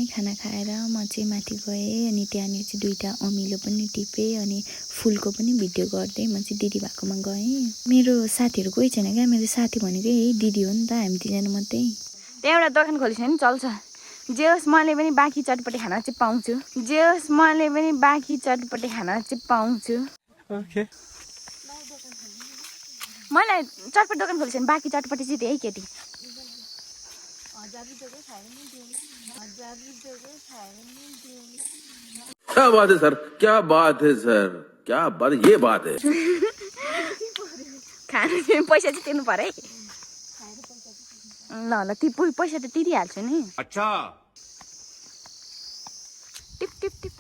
खाना खाएर म चाहिँ माथि गएँ अनि त्यहाँनिर चाहिँ दुईटा अमिलो पनि टिपेँ अनि फुलको पनि भिडियो गर्दै म चाहिँ दिदी भएकोमा गएँ। मेरो साथीहरू कोही छैन क्या, मेरो साथी भनेकै यही दिदी हो नि त, हामी दुईजना मात्रै। त्यहाँ एउटा दोकान खोलिस नि चल्छ। जे होस् मैले पनि बाँकी चटपटी खाना चाहिँ पाउँछु। जे होस् मैले पनि बाँकी चटपटी खाना चाहिँ पाउँछु। ओके। मलाई चटपटी दोकान खोलिस भने बाँकी चटपटी चाहिँ त्यही केटी। 1000 रुपैयाँको खाएर नि दिउँ, 1000 रुपैयाँको खाएर नि दिउँ। क्या बात है सर, क्या बात है सर, क्या बात, ये बात है। खानु पैसा चाहिँ तिर्नु पर्यो है। ल ल ती पैसा त तिरिहाल्छु नि। अच्छा। Tip tip tip.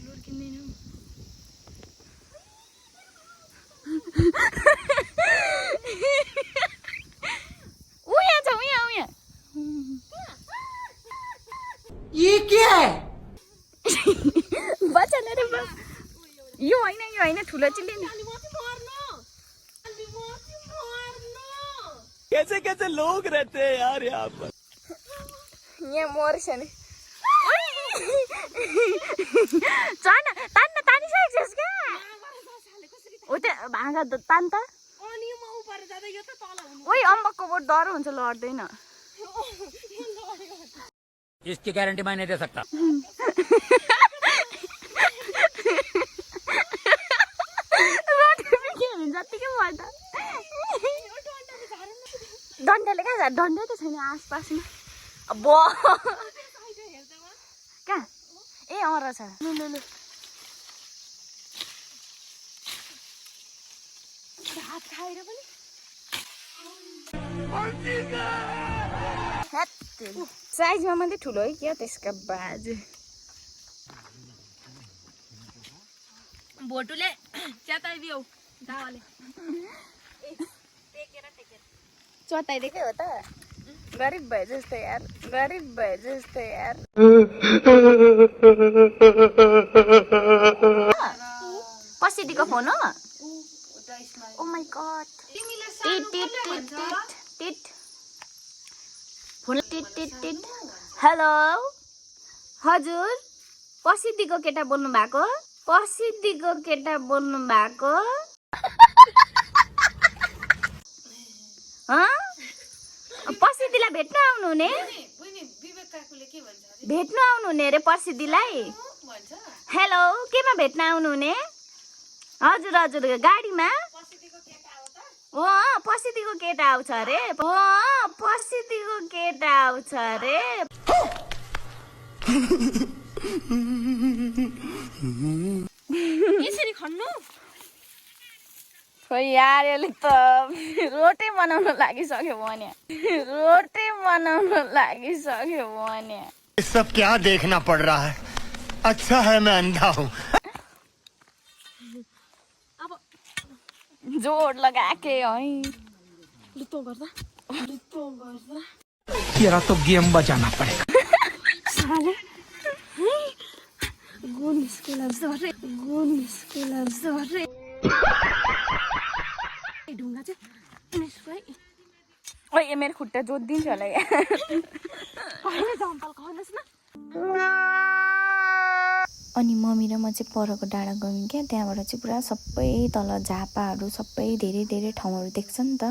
लोड किन्दैन। उया छ उया। ये क्या है? बच्चा रे बा। यो हैन ठुलो चिल्ले नि। कैसे कैसे लोग रहते हैं यार यहाँ पर। यहाँ मर्छ नि। चन तानिसकेको छस् क्या? हो त्यो भाँगा तान त। ओइ अम्बकको बोट डर हुन्छ लड्दैन। इसकी गारंटी मैं नहीं दे सकता। जतिकै भयो त। डन्डाले कहाँ छ? डन्डै त छैन आसपासमा। अब कहाँ? ए रहेछ। ल भात खाएर पनि साइजमा मात्रै ठुलो है क्या त्यसका बाजे। भोटुले च्याताइदियो दावाले। चताइदिएकै हो त। गरिब भए जस्तो यार, गरिब भए जस्तो यार। पसिदीको फोन हो? Oh my God. टिट टिट टिट टिट टिट। फोन टिट टिट टिट। हेलो हजुर, पसिदीको केटा बोल्नु भएको? पसिदीको केटा बोल्नु भएको? पर्सिदिलाई भेट्न आउनु हुने? भेट्न आउनु हुने अरे पर्सिदिलाई? हेलो केमा भेट्न आउनु हुने? हजुर हजुर गाडीमा? ओ पर्सिदिको केटा आउँछ अरे। ओ पर्सिदिको केटा आउँछ अरे। यसरी खन्नु? खोइ यार यसले त रोटी बनाउन लागिसक्यो भने। रोटी बनाउन लागिसक्यो भने। ये सब क्या देखना पड़ रहा है? अच्छा है मैं अंधा हूँ। अब जोड लगाके है। लुतो गर्दा तेरा तो गेम बजाना पड़ेगा। साले गुनिस्केला जरे ढुङ्गा चाहिँ ओइ मेरो खुट्टा जोडिदिन्छ होला यार। अनि मम्मी र म चाहिँ परको डाँडा गयौँ क्या। त्यहाँबाट चाहिँ पुरा सबै तल झापाहरू सबै धेरै धेरै ठाउँहरू देख्छ नि त।